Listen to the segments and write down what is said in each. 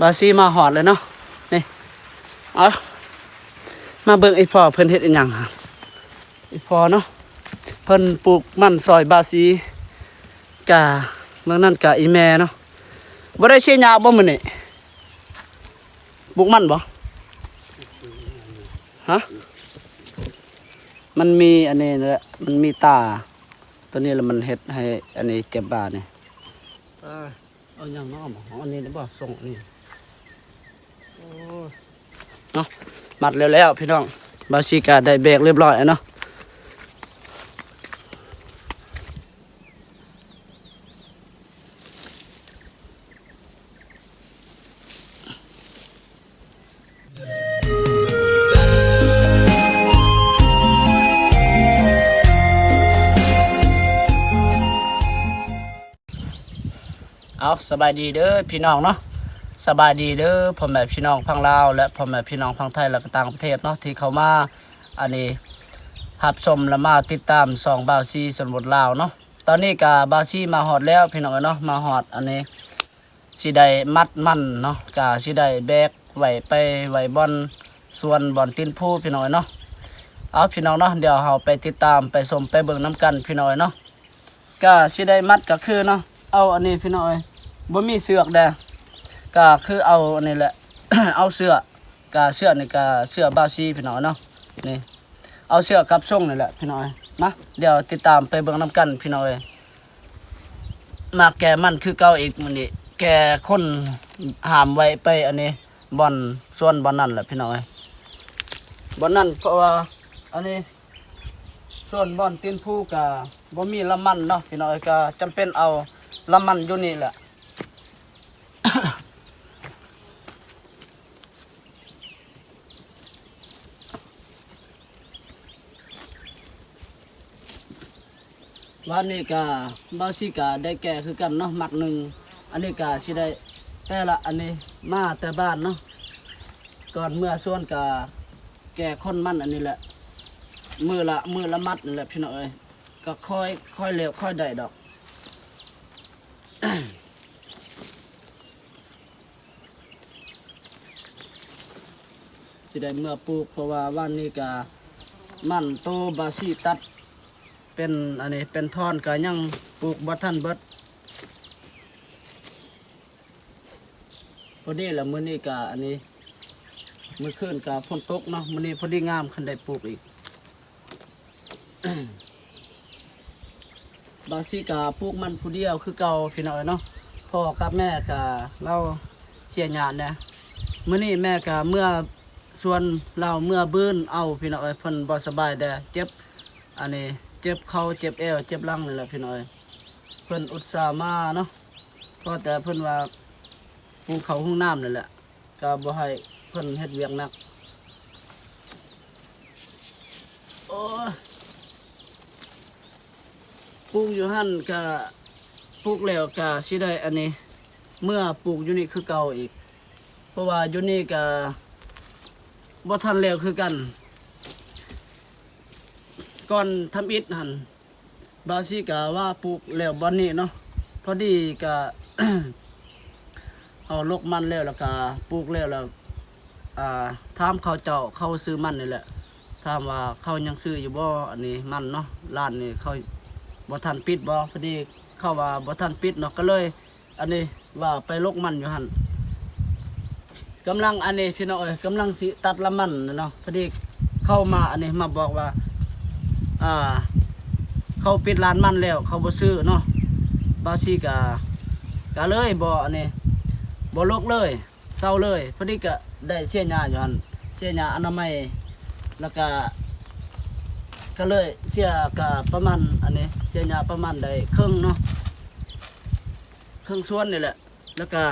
ບ່າວຊີມາຮອດແລ້ວເນາະ ນີ້ ເອົາ ມາເບິ່ງອີ່ພໍ່ເພິ່ນເຮັດອີ່ຫຍັງ ອີ່ພໍ່ເນາະ ເພິ່ນປູກມັນຊ່ອຍບ່າວຊີ ກະເບິ່ງນັ້ນກະອີ່ແມ່ເນາະ ບໍ່ໄດ້ເສຍຫຍ້າບໍ່ມື້ນີ້ ປູກມັນບໍ່ ຮະ ມັນມີອັນນີ້ແຫຼະ ມັນມີຕາ ໂຕນີ້ລະມັນເຮັດໃຫ້ອັນນີ້ເຈັບບ່ານີ້ ເອີ ເອົາຫຍັງມາເອົາ ເອົາອັນນີ້ໄດ້ບໍ່ ສົ່ງອັນນີ້ ໂອ້ຍ ເນາະ ມັດແລ້ວໆ ພີ່ນ້ອງ ບ່າວຊີກະໄດ້ແບກຮຽບຮ້ອຍແລ້ວເນາະ. ເອົາ ສະບາຍດີເດີພີ່ນ້ອງເນາະ ສະບາຍດີເດີພໍ່ແມ່ພີ່ນ້ອງຝັ່ງລາວ ແລະ ພໍ່ແມ່ພີ່ນ້ອງຝັ່ງໄທ ແລະ ກະຕ່າງປະເທດເນາະ ທີ່ເຂົ້າມາ ອັນນີ້ ຮັບຊົມ ແລະ ມາຕິດຕາມຊ່ອງບ່າວຊີຊົນບົດລາວເນາະ. ຕອນນີ້ກະບ່າວຊີມາຮອດແລ້ວພີ່ນ້ອງເອີຍເນາະ ມາຮອດອັນນີ້ ຊິໄດ້ມັດມັນເນາະ ກະຊິໄດ້ແບກໄວ້ໄປໄວ້ບ່ອນສວນບ່ອນຕີນພູພີ່ນ້ອງເອີຍເນາະ. ເອົາ ພີ່ນ້ອງເນາະ ດຽວເຮົາໄປຕິດຕາມໄປຊົມໄປເບິ່ງນຳກັນພີ່ນ້ອງເອີຍເນາະ. ກະຊິໄດ້ມັດກະຄືເນາະ ເອົາອັນນີ້ພີ່ນ້ອງເອີຍ ບໍ່ມີເຊືອກແດ່ ກະຄືເອົາອັນນີ້ແຫຼະ ເອົາເຊືອກ ກະເຊືອກນີ້ກະເຊືອກບ່າວຊີພີ່ນ້ອງເນາະ ນີ້ ເອົາເຊືອກກັບຊົງນີ້ແຫຼະພີ່ນ້ອງເອີຍ. ມາ ດຽວຕິດຕາມໄປເບິ່ງນຳກັນພີ່ນ້ອງເອີຍ. ມາແກ່ມັນຄືເກົ່າອີກມື້ນີ້ ແກ່ຄົນຫາມໄວ້ໄປອັນນີ້ ບ່ອນສວນບ່ອນນັ້ນແຫຼະພີ່ນ້ອງເອີຍ ບ່ອນນັ້ນ ເພາະວ່າອັນນີ້ ສ່ວນບ່ອນຕີນພູກະບໍ່ມີລຳມັນເນາະພີ່ນ້ອງເອີຍ ກະຈຳເປັນເອົາລຳມັນຢູ່ນີ້ແຫຼະ. ວານນີ້ກະບ່າວຊີກະໄດ້ແກ່ຄືກັນເນາະ ມັດໜຶ່ງ ອັນນີ້ກະຊິໄດ້ແຕ່ລະອັນນີ້ ມາແຕ່ບ້ານເນາະ ກ່ອນເມືອສວນກະແກ່ຂົນມັນອັນນີ້ແຫຼະ ມື້ລະ ມື້ລະມັດນີ້ແຫຼະພີ່ນ້ອງເອີຍ ກະຄ່ອຍ ຄ່ອຍແລ້ວຄ່ອຍໄດ້ດອກ. ຊິໄດ້ເມືອປູກ ເພາະວ່າວານນີ້ກະມັນໂຕບ່າວຊີຕັດເປັນອັນນີ້ ເປັນທ່ອນ ກະຍັງປູກບໍ່ທັນເບິດ. ພໍດີລະ ມື້ນີ້ກະອັນນີ້ ມື້ຄືນກະຝົນຕົກເນາະ ມື້ນີ້ພໍດີງາມ ຄັນໄດ້ປູກອີກ. ບ່າວຊີກະປູກມັນຜູ້ດຽວຄືເກົ່າພີ່ນ້ອງເອີຍເນາະ ພໍ່ກັບແມ່ກະລາວເສຍຍາດແດ່ ມື້ນີ້ແມ່ກະເມືອສວນ ລາວເມືອບືນເອົາພີ່ນ້ອງເອີຍ ເພິ່ນບໍ່ສະບາຍແດ່ ເຈັບອັນນີ້ ເຈັບເຂົ່າ ເຈັບແອວ ເຈັບຫຼັງນີ້ແຫຼະພີ່ນ້ອງເອີຍ ເພິ່ນອຸດສ່າມາເນາະ ພໍແຕ່ເພິ່ນວ່າ ຫຸງເຂົ້າຫຸງນ້ຳນີ້ແຫຼະ ກະບໍ່ໃຫ້ເພິ່ນເຮັດວຽກໜັກ. ໂອ້ຍ ປູກຢູ່ຫັ້ນກະ ປູກແລ້ວກະຊິໄດ້ອັນນີ້ ເມືອປູກຢູ່ນີ້ຄືເກົ່າອີກ ເພາະວ່າຢູ່ນີ້ກະບໍ່ທັນແລ້ວຄືກັນ ກ່ອນທຳອິດຫັ້ນ ບ່າວຊີກະວ່າປູກແລ້ວບ່ອນນີ້ເນາະ ພໍດີກະ ເຮົາລົກມັນແລ້ວ ແລ້ວກະປູກແລ້ວ ແລ້ວ ອ່າ ຖາມເຂົາເຈົ້າ ເຂົາຊື້ມັນນີ້ແຫຼະ ຖາມວ່າເຂົາຍັງຊື້ຢູ່ບໍ່ ອັນນີ້ມັນເນາະ ຮ້ານນີ້ເຂົາບໍ່ທັນປິດບໍ່ ພໍດີເຂົາວ່າບໍ່ທັນປິດເນາະ ກະເລີຍ ອັນນີ້ວ່າໄປລົກມັນຢູ່ຫັ້ນ ກຳລັງອັນນີ້ພີ່ນ້ອງເອີຍ ກຳລັງຊິຕັດລຳມັນເນາະ ພໍດີເຂົາມາອັນນີ້ມາບອກວ່າ ອ່າ ເຂົາປິດຮ້ານມັນແລ້ວ ເຂົາບໍ່ຊື້ເນາະ ບ່າວຊີກະ ກະເລີຍບໍ່ອັນນີ້ ບໍ່ລົກເລີຍ ເຊົາເລີຍ ພໍດີກະໄດ້ເສຍຫຍ້າຢູ່ຫັ້ນ ເສຍຫຍ້າອະນາໄມ ແລ້ວກະ ກະເລີຍເສຍກະປະມານອັນນີ້ ເສຍຫຍ້າປະມານໄດ້ເຄິ່ງເນາະ ເຄິ່ງສວນນີ້ແຫຼະ ແລ້ວກະ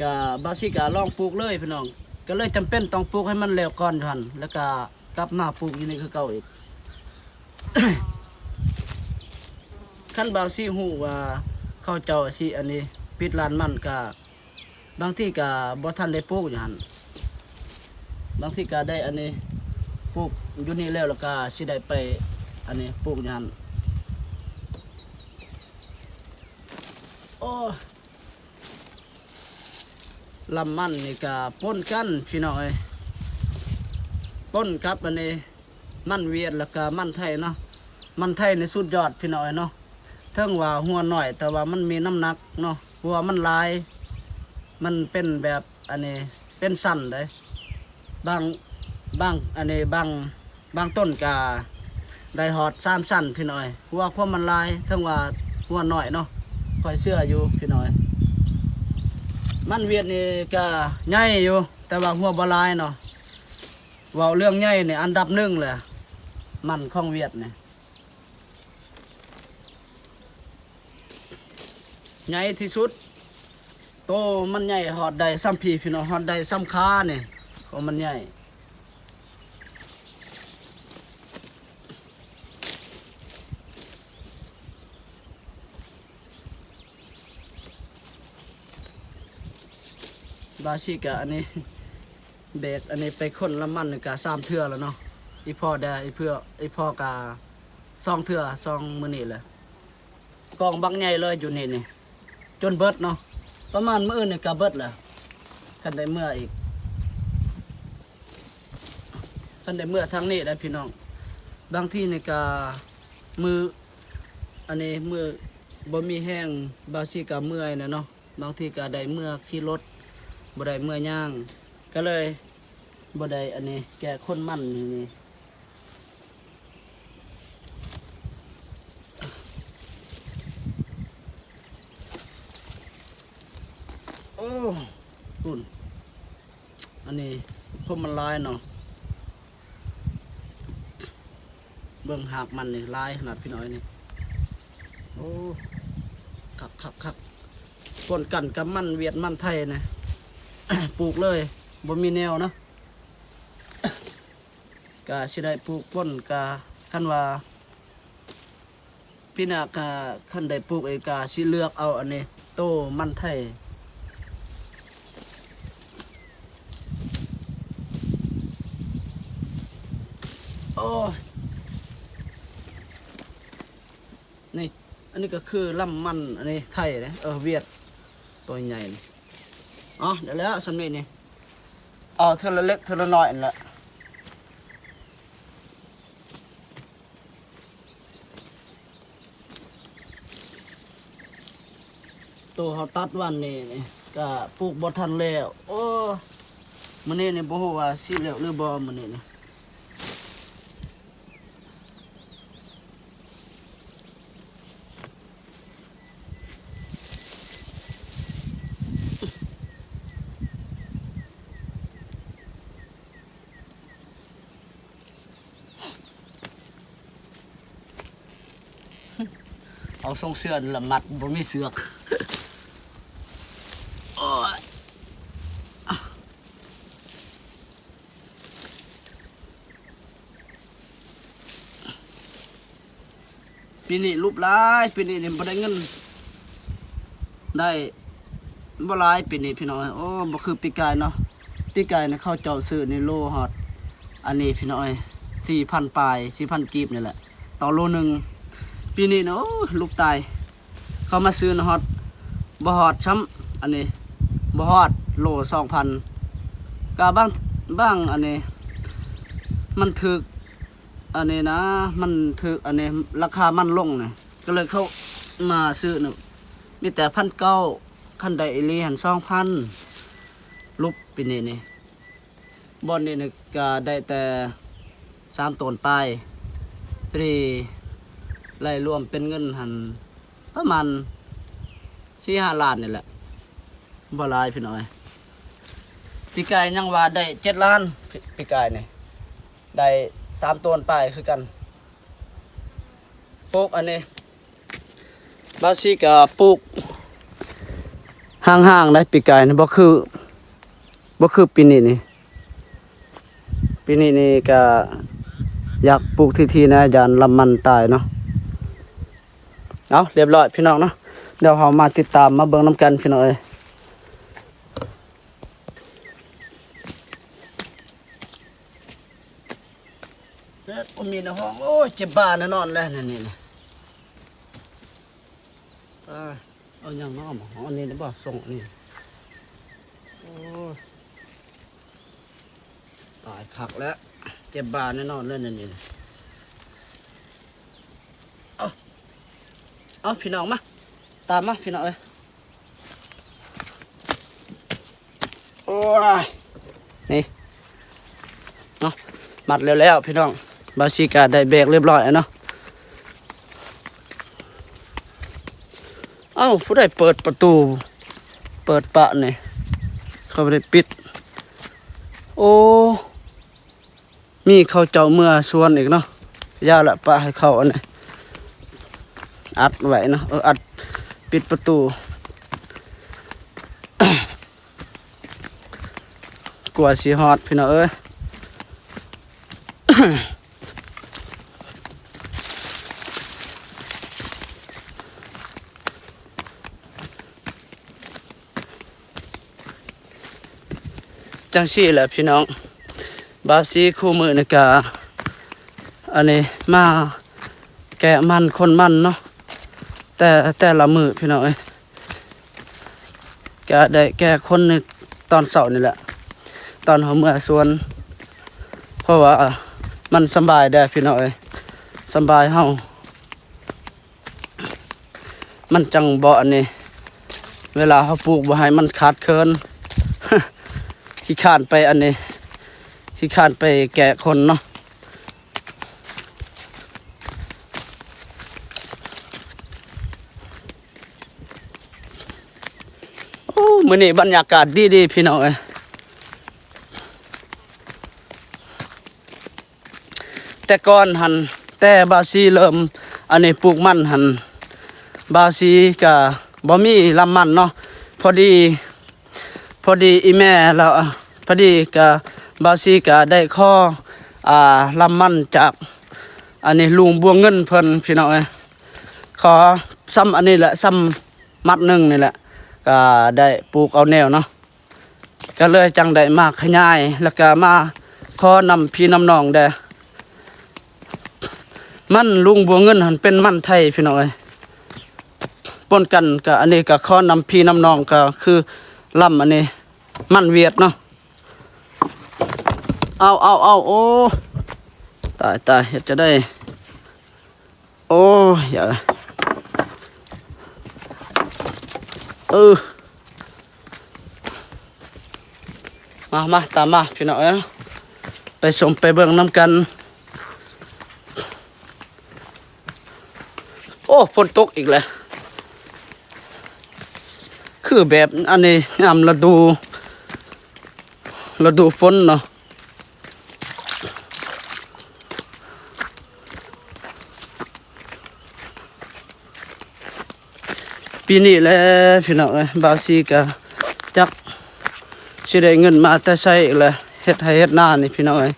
ກະບ່າວຊີກະລອງປູກເລີຍພີ່ນ້ອງ ກະເລີຍຈຳເປັນຕ້ອງປູກໃຫ້ມັນແລ້ວກ່ອນຢູ່ຫັ້ນ ແລ້ວກະກັບມາປູກຢູ່ນີ້ຄືເກົ່າອີກ. ຄັນບ່າວຊີຮູ້ວ່າເຂົາເຈົ້າຊິອັນນີ້ ປິດຮ້ານມັນກະ ບາງທີກະບໍ່ທັນໄດ້ປູກຢູ່ຫັ້ນ ບາງທີກະໄດ້ອັນນີ້ ປູກຢູ່ນີ້ແລ້ວ ແລ້ວກະຊິໄດ້ໄປອັນນີ້ ປູກຢູ່ຫັ້ນ ໂອ້. ລຳມັນນີ້ກະປົນກັນພີ່ນ້ອງເອີຍ ປົນກັບອັນນີ້ ມັນຫວຽດ ແລ້ວກະມັນໄທເນາະ. ມັນໄທນີ້ສຸດຍອດພີ່ນ້ອງເອີຍເນາະ ເຖິງວ່າຫົວນ້ອຍ ແຕ່ວ່າມັນມີນ້ຳໜັກເນາະ ຫົວມັນຫຼາຍ ມັນເປັນແບບອັນນີ້ ເປັນຊັ້ນເດ້ ບາງ ບາງ ອັນນີ້ ບາງ ບາງຕົ້ນກະໄດ້ຮອດສາມຊັ້ນພີ່ນ້ອງເອີຍ ຫົວຄວາມມັນຫຼາຍ ເຖິງວ່າຫົວນ້ອຍເນາະ ຂ້ອຍເຊື່ອຢູ່ພີ່ນ້ອງເອີຍ. ມັນຫວຽດນີ້ກະໃຫຍ່ຢູ່ ແຕ່ວ່າຫົວບໍ່ຫຼາຍເນາະ. ເວົ້າເລື່ອງໃຫຍ່ນີ້ອັນດັບໜຶ່ງແຫຼະ ມັນຂອງຫວຽດນີ້ ໃຫຍ່ທີ່ສຸດ ໂຕມັນໃຫຍ່ຮອດໄດ້ສ່ຳພີ້ພີ່ນ້ອງ ຮອດໄດ້ສ່ຳຂານີ້ ຂອງມັນໃຫຍ່. ບາຊິກະອັນນີ້ ແບກອັນນີ້ໄປຂົນລຳມັນກະສາມເທື່ອແລ້ວເນາະ ອີ່ພໍ່ແດ່ ອີ່ເພື່ອ ອີ່ພໍ່ກະສອງເທື່ອ ສອງມື້ນີ້ແຫຼະ. ກອງບັກໃຫຍ່ເລີຍຢູ່ນີ້ນີ້ ຈົນເບິດເນາະ ປະມານມື້ອື່ນນີ້ກະເບິດແລ້ວ ຄັນໄດ້ເມືອອີກ ຄັນໄດ້ເມືອທາງນີ້ໄດ໋ພີ່ນ້ອງ. ບາງທີນີ້ກະມື້ ອັນນີ້ມື້ບໍ່ມີແຮງ ບາງທີກະເມື່ອຍແຫຼະເນາະ ບາງທີກະໄດ້ເມືອຂີ່ລົດ ບໍ່ໄດ້ເມືອຍ່າງ ກະເລີຍບໍ່ໄດ້ອັນນີ້ ແກະຂົນມັນນີ້. ໂອ້ ພຸ້ນ ອັນນີ້ຜົມມັນຫຼາຍເນາະ ເບິ່ງຮາກມັນນີ້ຫຼາຍຂະໜາດພີ່ນ້ອງເອີຍນີ້. ໂອ້ ຄັກໆໆ ປົນກັນກັບມັນຫວຽດມັນໄທນະ ປູກເລີຍ ບໍ່ມີແນວເນາະ ກະຊິໄດ້ປູກປົນ ກະຄັນວ່າ ປີໜ້າກະຄັນໄດ້ປູກອີກກະຊິເລືອກເອົາອັນນີ້ ໂຕມັນໄທ. ໂອ້ຍ ນີ້ ອັນນີ້ກະຄືລຳມັນອັນນີ້ໄທເດ້ ເອີ ຫວຽດ ໂຕໃຫຍ່ນີ້. ອໍ ໄດ້ແລ້ວສ່ຳນີ້ນີ້ ເອົາເທື່ອລະເລັກເທື່ອລະນ້ອຍຫັ້ນແຫຼະ. ໂຕເຮົາຕັດວັນນີ້ກະປູກບໍ່ທັນແລ້ວ. ໂອ້ ມື້ນີ້ນີ້ບໍ່ຮູ້ວ່າຊິແລ້ວຫຼືບໍ່ມື້ນີ້ນີ້. ເອົາສົ່ງເຊື່ອລະມັດ ບໍ່ມີເຊືອກ. ໂອ້ຍ ປີນີ້ຫຼຸບຫຼາຍ ປີນີ້ນີ້ບໍ່ໄດ້ເງິນ ໄດ້ບໍ່ຫຼາຍປີນີ້ພີ່ນ້ອງ. ໂອ້ ບໍ່ຄືປີກາຍເນາະ ປີກາຍນີ້ເຂົາເຈົ້າຊື້ນີ້ໂລຮອດ ອັນນີ້ພີ່ນ້ອງເອີຍ ສີ່ພັນປາຍ ສີ່ພັນກີບນີ້ແຫຼະ ຕໍ່ໂລໜຶ່ງ. ປີນີ້ນະ ໂອ້ຍ ຫຼຸບຕາຍ ເຂົາມາຊື້ນະຮອດ ບໍ່ຮອດຊ້ຳ ອັນນີ້ບໍ່ຮອດໂລສອງພັນ. ກະບາງ ບາງອັນນີ້ມັນຖືກ ອັນນີ້ນະ ມັນຖືກ ອັນນີ້ລາຄາມັນລົງນະ ກະເລີຍເຂົາມາຊື້ນະ ມີແຕ່ພັນເກົ້າ ຄັນໄດ້ອີ່ຫຼີຫັ້ນສອງພັນ ຫຼຸບປີນີ້ນີ້. ບ່ອນນີ້ນີ້ກະໄດ້ແຕ່ສາມໂຕນປາຍ ປີນີ້ໄລ່ລວມເປັນເງິນຫັ້ນປະມານສີ່ຫ້າລ້ານນີ້ແຫຼະ ບໍ່ຫຼາຍພີ່ນ້ອງເອີຍ. ປີກາຍຍັງວ່າໄດ້ເຈັດລ້ານ ປີກາຍນີ້ໄດ້ສາມໂຕນປາຍຄືກັນ. ປູກອັນນີ້ ບາຊິກະປູກຫ່າງໆໄດ໋ ປີກາຍນີ້ບໍ່ຄື ບໍ່ຄືປີນີ້ນີ້. ປີນີ້ນີ້ກະຢາກປູກຖີ່ໆນະ ຢ້ານລຳມັນຕາຍເນາະ. ເອົາ ລຽບຮ້ອຍພີ່ນ້ອງເນາະ ດຽວເຮົາມາຕິດຕາມມາເບິ່ງນຳກັນພີ່ນ້ອງເອີຍ. ໂອ້ ມີໃນຫ້ອງ ໂອ້ຍ ເຈັບບ່າແນ່ນອນແຫຼະ ນີ້ ນີ້ ນີ້. ອ່າ ເອົາຫຍັງມາເອົາ ເອົາອັນນີ້ໄດ້ບໍ່ ສົ່ງອັນນີ້. ໂອ້ຍ ຕາຍຄັກແລ້ວ ເຈັບບ່າແນ່ນອນເລີຍນີ້. ເອົາ ເອົາ ພີ່ນ້ອງມາ ຕາມມາພີ່ນ້ອງເອີຍ. ໂອ້ຍ ນີ້ເນາະ ມັດແລ້ວໆ ພີ່ນ້ອງ. ບ່າວສີກະໄດ້ແບກຮຽບຮ້ອຍແລ້ວເນາະ. ເອົ້າ ຜູ້ໃດເປີດປະຕູ ເປີດປະນີ້ ເຂົາບໍ່ໄດ້ປິດ. ໂອ້ ມີເຂົາເຈົ້າເມືອສວນອີກເນາະ. ຢ່າລະ ປະໃຫ້ເຂົາອັນນີ້ ອັດໄວ້ເນາະ. ເອີ ອັດ ປິດປະຕູ ກວ່າຊິຮອດ ພີ່ນ້ອງເອີຍ. ຈັ່ງຊີ້ແຫຼະພີ່ນ້ອງ ບ່າວສີຄູ່ມື້ນີ້ກະ ອັນນີ້ ມາແກະມັນຄົນມັນເນາະ ແຕ່ ແຕ່ລະມື້ພີ່ນ້ອງເອີຍ. ກະໄດ້ແກ່ຄົນໃນຕອນເຊົ້ານີ້ແຫຼະ ຕອນເຮົາເມືອສວນ ເພາະວ່າມັນສຳບາຍແດ່ພີ່ນ້ອງເອີຍ ສຳບາຍເຮົາ ມັນຈັ່ງບໍ່ອັນນີ້ ເວລາເຮົາປູກບໍ່ໃຫ້ມັນຂາດເຂີນ ຂີ້ຄ້ານໄປອັນນີ້ ຂີ້ຄ້ານໄປແກະຄົນເນາະ. ໂອ້ ມື້ນີ້ບັນຍາກາດດີໆ ພີ່ນ້ອງເອີຍ. ແຕ່ກ່ອນຫັ້ນ ແຕ່ບ່າວສີເລີ່ມອັນນີ້ ປູກມັນຫັ້ນ ບ່າວສີກະບໍ່ມີລຳມັນເນາະ. ພໍດີ ພໍດີອີ່ແມ່ລາວ ພໍດີກະ ບ່າວສີກະໄດ້ຂໍ ອ່າ ລຳມັນຈາກ ອັນນີ້ ລຸງບົວເງິນເພິ່ນ ພີ່ນ້ອງເອີຍ. ຂໍຊ່ຳອັນນີ້ແຫຼະ ຊ່ຳມັດໜຶ່ງນີ້ແຫຼະ ກະໄດ້ປູກເອົາແນວເນາະ. ກະເລີຍຈັ່ງໄດ້ມາຂະຫຍາຍ ແລ້ວກະມາຂໍນຳພີ່ນຳນ້ອງແດ່. ມັນລຸງບົວເງິນຫັ້ນເປັນມັນໄທ ພີ່ນ້ອງເອີຍ ປົນກັນກະ ອັນນີ້ກະຂໍນຳພີ່ນຳນ້ອງ ກະຄືລຳອັນນີ້ ມັນຫວຽດເນາະ. ເອົາ ເອົາ ເອົາ ໂອ້ ຕາຍ ຕາຍ ເຮັດຈັ່ງໃດ? ໂອ້ຍ ຢ່າ ເອີ ມາ ມາ ຕາມມາ ພີ່ນ້ອງເອີຍ ໄປຊົມໄປເບິ່ງນຳກັນ. ໂອ້ ຝົນຕົກອີກແລ້ວ ຄືແບບອັນນີ້ ຍາມລະດູ ລະດູຝົນເນາະ. ປີນີ້ແຫຼະ ພີ່ນ້ອງເອີຍ ບ່າວສີກະຈັກຊິໄດ້ເງິນມາແຕ່ໃສອີກແຫຼະ ເຮັດໄຮ່ເຮັດນານີ້ ພີ່ນ້ອງເອີຍ.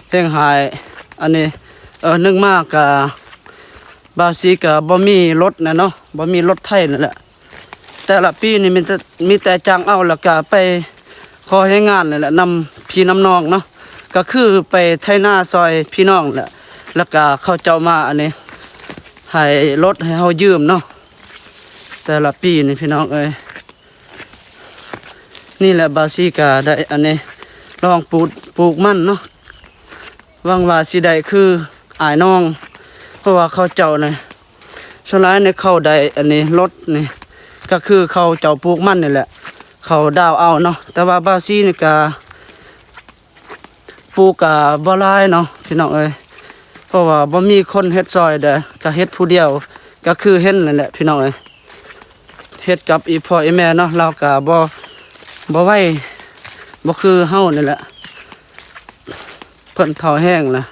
ແຮງຫາຍ ອັນນີ້ ເອີ ໜຶ່ງມາກະ ບ່າວສີກະບໍ່ມີລົດນະເນາະ ບໍ່ມີລົດໄຖນັ້ນແຫຼະ. ແຕ່ລະປີນີ້ມີແຕ່ ມີແຕ່ຈ້າງເອົາ ແລ້ວກະໄປຂໍແຮງງານນີ້ແຫຼະ ນຳພີ່ນຳນ້ອງເນາະ ກະຄືໄປໄຖນາຊ່ອຍພີ່ນ້ອງແຫຼະ ແລ້ວກະເຂົາເຈົ້າມາອັນນີ້ ໃຫ້ລົດໃຫ້ເຮົາຢືມເນາະ. ແຕ່ລະປີນີ້ ພີ່ນ້ອງເອີຍ ນີ້ແຫຼະ ບ່າວສີກະໄດ້ອັນນີ້ ລອງປູກ ປູກມັນເນາະ. ຫວັງວ່າຊິໄດ້ຄືອ້າຍນ້ອງ ເພາະວ່າເຂົາເຈົ້ານີ້ ສ່ວນຫຼາຍນີ້ເຂົາໄດ້ອັນນີ້ລົດນີ້ ກະຄືເຂົາເຈົ້າປູກມັນນີ້ແຫຼະ ເຂົາດາວເອົາເນາະ. ແຕ່ວ່າບ່າວສີນີ້ກະປູກກະບໍ່ຫຼາຍເນາະ ພີ່ນ້ອງເອີຍ ເພາະວ່າບໍ່ມີຄົນເຮັດຊ່ອຍເດ້ ກະເຮັດຜູ້ດຽວ ກະຄືເຫັນນັ້ນແຫຼະ ພີ່ນ້ອງເອີຍ. ເຮັດກັບອີ່ພໍ່ອີ່ແມ່ເນາະ ລາວກະບໍ່ ບໍ່ໄວ ບໍ່ຄືເຮົານີ້ແຫຼະ ເພິ່ນເຖົ້າແຮງແລ້ວ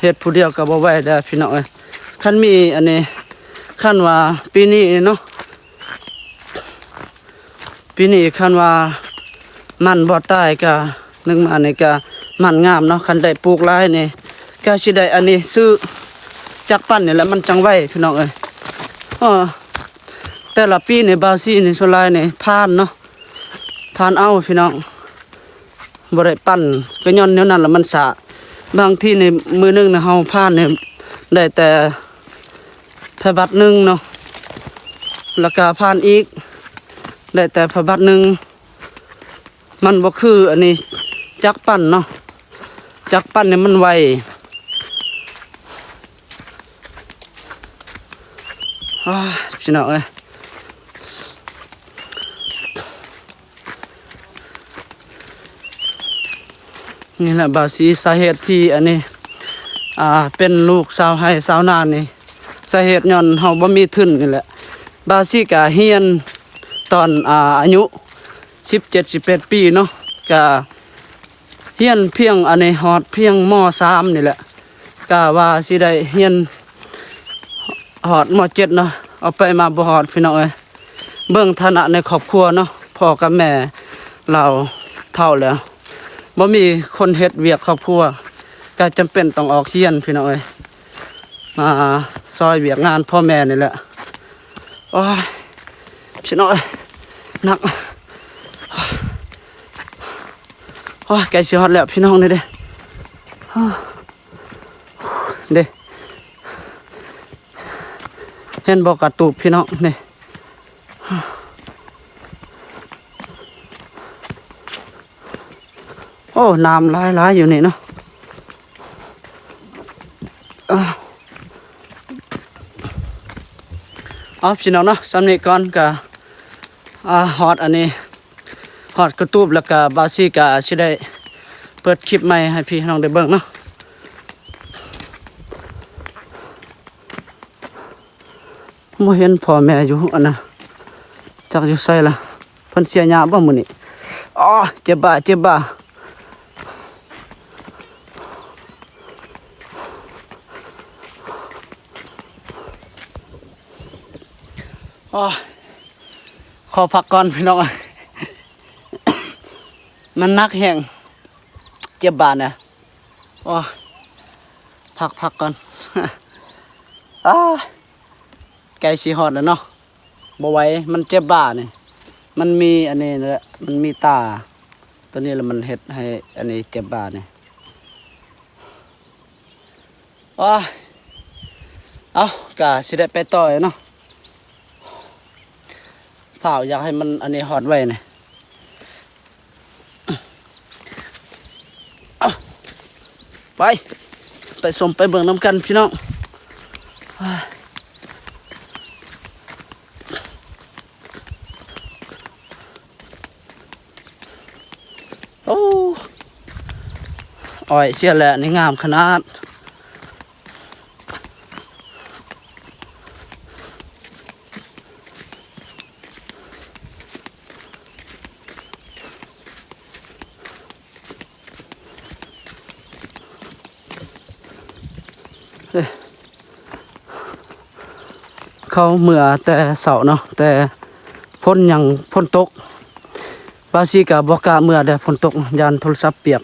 ເຮັດຜູ້ດຽວກະບໍ່ໄວເດ້ ພີ່ນ້ອງເອີຍ. ຄັນມີອັນນີ້ ຄັນວ່າປີນີ້ເນາະ ປີນີ້ຄັນວ່າມັນບໍ່ຕາຍກະ ໜຶ່ງມານີ້ກະມັນງາມເນາະ ຄັນໄດ້ປູກຫຼາຍນີ້ກະຊິໄດ້ອັນນີ້ ຊື້ຈັກປັ່ນນີ້ແຫຼະ ມັນຈັ່ງໄວ ພີ່ນ້ອງເອີຍ. ເອີ ແຕ່ລະປີນີ້ບ່າວສີນີ້ສ່ວນຫຼາຍນີ້ຜ່ານເນາະ ຜ່ານເອົາ ພີ່ນ້ອງ ບໍ່ໄດ້ປັ່ນ ກະຍ້ອນແນວນັ້ນລະມັນຊ້າ. ບາງທີນີ້ມື້ໜຶ່ງນີ້ເຮົາຜ່ານນີ້ໄດ້ແຕ່ ພະບັດໜຶ່ງເນາະ ແລ້ວກະຜ່ານອີກ ໄດ້ແຕ່ພະບັດໜຶ່ງ. ມັນບໍ່ຄືອັນນີ້ ຈັກປັ່ນເນາະ ຈັກປັ່ນນີ້ມັນໄວ. ອ້າ ພີ່ນ້ອງເອີຍ ນີ້ແຫຼະບ່າວສີ ສາເຫດທີ່ອັນນີ້ ອ່າ ເປັນລູກຊາວໄຮ່ຊາວນານີ້ ສາເຫດຍ້ອນເຮົາບໍ່ມີທຶນນີ້ແຫຼະ. ບ່າວສີກະຮຽນຕອນ ອ່າ ອາຍຸສິບເຈັດ ສິບແປດປີເນາະ ກະຮຽນພຽງອັນນີ້ຮອດພຽງ ມໍສາມ ນີ້ແຫຼະ ກະວ່າຊິໄດ້ຮຽນຮອດ ມໍເຈັດ ເນາະ ເອົາໄປມາບໍ່ຮອດ ພີ່ນ້ອງເອີຍ. ເບິ່ງຖານະໃນຄອບຄົວເນາະ ພໍ່ກັບແມ່ລາວເຖົ້າແລ້ວ ບໍ່ມີຄົນເຮັດວຽກຄອບຄົວ ກະຈຳເປັນຕ້ອງອອກຮຽນ ພີ່ນ້ອງເອີຍ ມາຊ່ອຍວຽກງານພໍ່ແມ່ນີ້ແຫຼະ. ໂອ້ຍ ພີ່ນ້ອງເອີຍ ໜັກ ໂອ້ຍ ໃກ້ຊິຮອດແລ້ວ ພີ່ນ້ອງ ນີ້ເດ້ ເດ້ ເຫັນບໍ່ກະຕູບ ພີ່ນ້ອງ ນີ້. ໂອ້ ນ້ຳຫຼາຍໆ ຢູ່ນີ້ເນາະ. ເອົາ ພີ່ນ້ອງເນາະ ສ່ຳນີ້ກ່ອນ ກະ ອ່າ ຮອດອັນນີ້ ຮອດກະຕູບ ແລ້ວກະບ່າວສີກະຊິໄດ້ເປີດຄລິບໃໝ່ໃຫ້ພີ່ນ້ອງໄດ້ເບິ່ງເນາະ. ບໍ່ເຫັນພໍ່ແມ່ຢູ່ອັນນະ ຈັກຢູ່ໃສລະ ເພິ່ນເສຍຫຍ້າບໍ່ມື້ນີ້. ອໍ ເຈັບບ່າ ເຈັບບ່າ ອໍ ຂໍພັກກ່ອນ ພີ່ນ້ອງ ມັນໜັກແຮງ ເຈັບບ່ານະ. ໂອ້ຍ ພັກໆ ກ່ອນ ອ້າ ໃກ້ຊິຮອດແລ້ວເນາະ ບໍ່ໄຫວ ມັນເຈັບບ່ານີ້ ມັນມີອັນນີ້ແຫຼະ ມັນມີຕາຕົວນີ້ ແລ້ວມັນເຮັດໃຫ້ອັນນີ້ເຈັບບ່ານີ້. ໂອ້ຍ ເອົາ ກະຊິໄດ້ໄປຕໍ່ເນາະ ຟ້າວ ຢາກໃຫ້ມັນອັນນີ້ຮອດໄວນີ້. ໄປ ໄປຊົມໄປເບິ່ງນຳກັນ ພີ່ນ້ອງ. ໂອ້ ອ້ອຍເສຍແຫຼະ ນີ້ງາມຂະໜາດ. ເອີ ເຂົາເມືອແຕ່ເຊົ້າເນາະ ແຕ່ຝົນຍັງ ຝົນຕົກ ບ່າວສີກະບໍ່ກ້າເມືອແດ່ ຝົນຕົກ ຢ້ານໂທລະສັບປຽກ.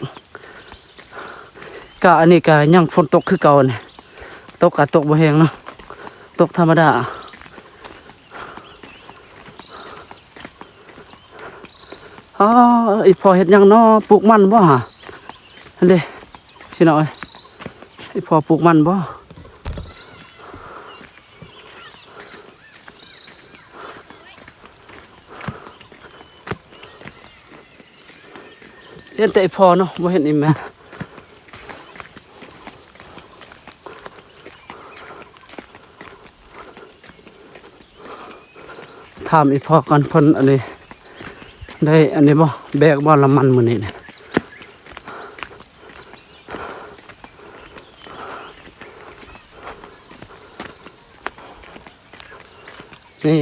ກະອັນນີ້ກະຍັງຝົນຕົກຄືເກົ່ານີ້ ຕົກກະຕົກບໍ່ແຮງເນາະ ຕົກທຳມະດາ. ອໍ ອີ່ພໍ່ເຮັດຫຍັງເນາະ ປູກມັນບໍ່ຫະ? ຫັ້ນເດ້ ພີ່ນ້ອງເອີຍ ອີ່ພໍ່ປູກມັນບໍ່? ເຫັນແຕ່ອີ່ພໍ່ເນາະ ບໍ່ເຫັນອີ່ແມ່. ຖາມອີ່ພໍ່ກ່ອນ ເພິ່ນອັນນີ້ ໄດ້ອັນນີ້ບໍ່ ແບກບໍ່ລະມັນມື້ນີ້ນະ? ນີ້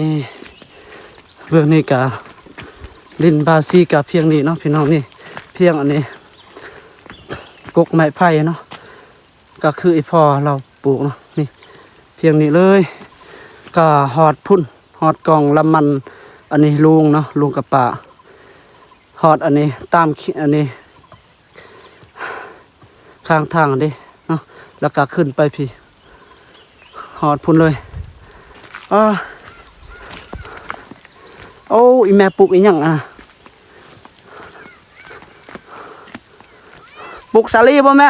ເບື້ອງນີ້ກະດິນບ່າວສີກະພຽງນີ້ເນາະ ພີ່ນ້ອງ. ນີ້ພຽງອັນນີ້ ກົກໄມ້ໄຜ່ເນາະ ກະຄືອີ່ພໍ່ລາວປູກເນາະ. ນີ້ພຽງນີ້ເລີຍ ກະຮອດພຸ້ນ ຮອດກອງລະມັນ ອັນນີ້ລຸງເນາະ ລຸງກະປາ ຮອດອັນນີ້ ຕາມ ອັນນີ້ ຂ້າງທາງເດ້ເນາະ ແລ້ວກະຂຶ້ນໄປພີ້ ຮອດພຸ້ນເລີຍ. ອ້າ ໂອ້ ອີ່ແມ່ປູກອີ່ຫຍັງອະ? ປູກສາລີບໍ່ແມ່?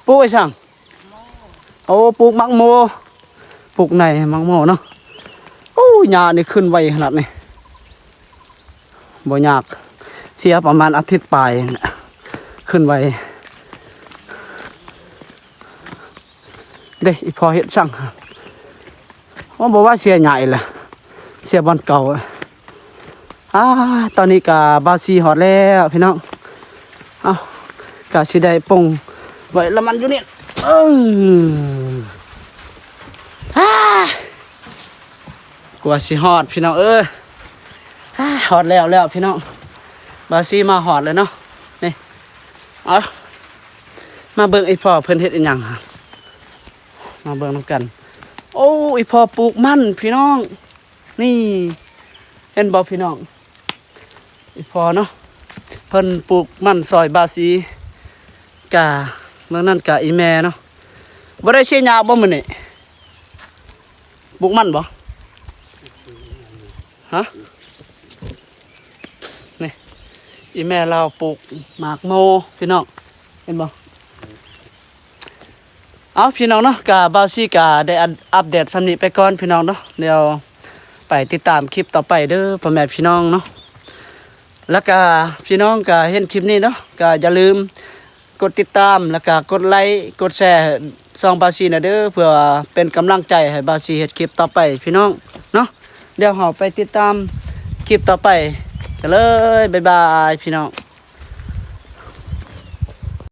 ປູກອີ່ຫຍັງ? ໂອ້ ປູກໝາກໂມ ປູກໃນໝາກໂມເນາະ. ໂອ້ ຫຍ້ານີ້ຂຶ້ນໄວຂະໜາດນີ້ ບໍ່ຍາກ ເສຍປະມານອາທິດປາຍນີ້ແຫຼະ ຂຶ້ນໄວ. ເດ້ ອີ່ພໍ່ເຮັດສັງ ໂອ້ ບໍ່ວ່າເສຍຫຍ້າອີກລະ ເສຍບ່ອນເກົ່າ. ອາ ຕອນນີ້ກະບ່າວຊີຮອດແລ້ວພີ່ນ້ອງ. ເອົ້າ ກະຊິໄດ້ປົງໄວ້ລະມັນຢູ່ນີ້ ເອີ ອາ ກວ່າຊິຮອດພີ່ນ້ອງເອີຍ. ອາ ຮອດແລ້ວແລ້ວພີ່ນ້ອງ ບ່າວຊີມາຮອດແລ້ວເນາະ. ນີ້ ເອົາ ມາເບິ່ງອີ່ພໍ່ເພິ່ນເຮັດອີ່ຫຍັງ ມາເບິ່ງນຳກັນ. ໂອ້ ອີ່ພໍ່ປູກມັນພີ່ນ້ອງ ນີ້ ເຫັນບໍ່ພີ່ນ້ອງ ອີ່ພໍ່ເນາະ ເພິ່ນປູກມັນຊ່ອຍບ່າວຊີ. ກະເບິ່ງນັ້ນກະອີ່ແມ່ເນາະ ບໍ່ໄດ້ເສຍຫຍ້າບໍ່ມື້ນີ້ ປູກມັນບໍ່ ຮະ? ນີ້ ອີ່ແມ່ລາວປູກໝາກໂມພີ່ນ້ອງ ເຫັນບໍ່? ເອົາ ພີ່ນ້ອງເນາະ ກະບ່າວຊີກະໄດ້ອັບເດດສ່ຳນີ້ໄປກ່ອນພີ່ນ້ອງເນາະ. ດຽວໄປຕິດຕາມຄລິບຕໍ່ໄປເດີພໍ່ແມ່ພີ່ນ້ອງເນາະ. ແລ້ວກະພີ່ນ້ອງກະເຫັນຄລິບນີ້ເນາະ ກະຢ່າລືມກົດຕິດຕາມ ແລ້ວກະກົດໄລ ກົດແຊໃຫ້ຊ່ອງບ່າວຊີແດ່ເດີ ເພື່ອເປັນກຳລັງໃຈໃຫ້ບ່າວຊີເຮັດຄລິບຕໍ່ໄປພີ່ນ້ອງເນາະ. ດຽວເຮົາໄປຕິດຕາມຄລິບຕໍ່ໄປກັນເລີຍ ບາຍບາຍພີ່ນ້ອງ.